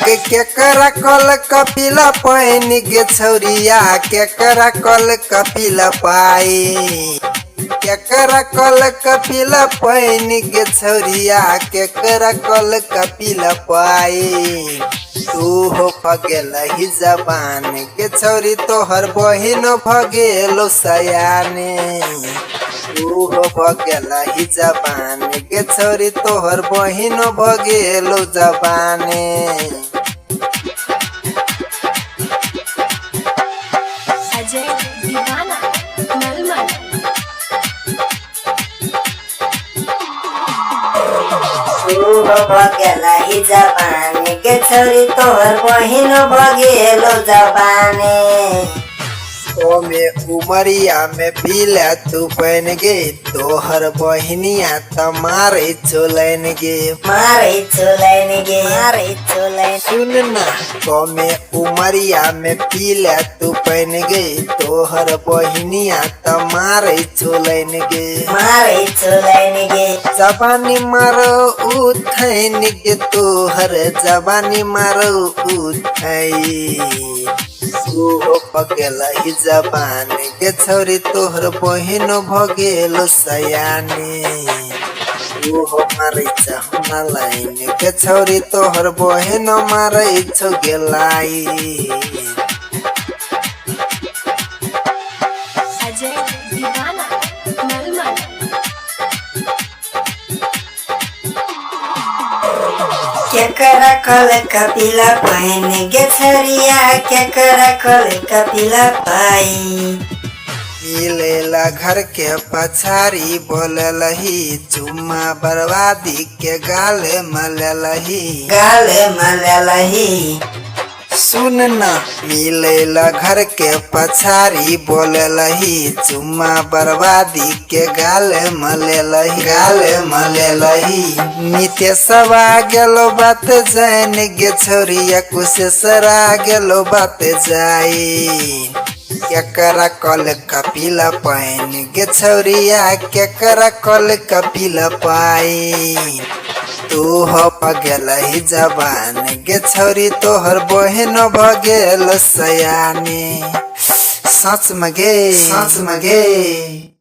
केकरा कल कपिला पैन गे छौरिया, केकरा कल कपिला पाई। केकरा कल कपिला पैन गे छौरिया, केकरा कल कपिला पाई। तू हो भगेलही जबान गे छौरी, तोहर बहिन भगेलो सयाने। तू हो भगेलही जबान गे छौरी, तोहर बहिन भगेलो जबाने। अजय दीवाना मलमल। तू हो भगेलही जबान गे छौरी, तोहर बहिन भगेलो जबाने। ओमे उमरिया में पीला तू पहन गे, तोहर बहिनिया तमारे चोलन गे। मारे चोलन गे, मारे चोलन। सुन ना, कमे उमरिया में पीला तू पहन गे, तोहर बहिनिया तमारे चोलन गे। मारे चोलन गे। जबानी मारो उठैन गे, तोहर जबानी मारो उठै। तू हो भगेलही जबान गे छौरी, तोहर बहिन भगेलो सयाने। तू हो मारै छौ लाइन गे छौरी, तोहर बहिन मारै छौ गेलाई। अजय दीवाना मलमल। केकरा कल कपिला पैन गे छौरिया, केकरा कल कपिला पाई। मिलेला घर के पछारी बोललही, चुम्मा बर्बादी के गाल मललही। गाल मललही। सुन ना, मिलेला घर के पछारी बोललही, चुम्मा बर्बादी के गाल मललही, गाल मललही। नितेशवा गेलो बात जान गे छौरिया, कुशेश्वरा गेलो बात जाई। केकरा कल कपिला पैन गे छौरिया, केकरा कल कपिला पाई। तू हो भगेलही जबान गे छौरी, तोहर बहिन भगेल सयाने। सच में गे, सच में गे।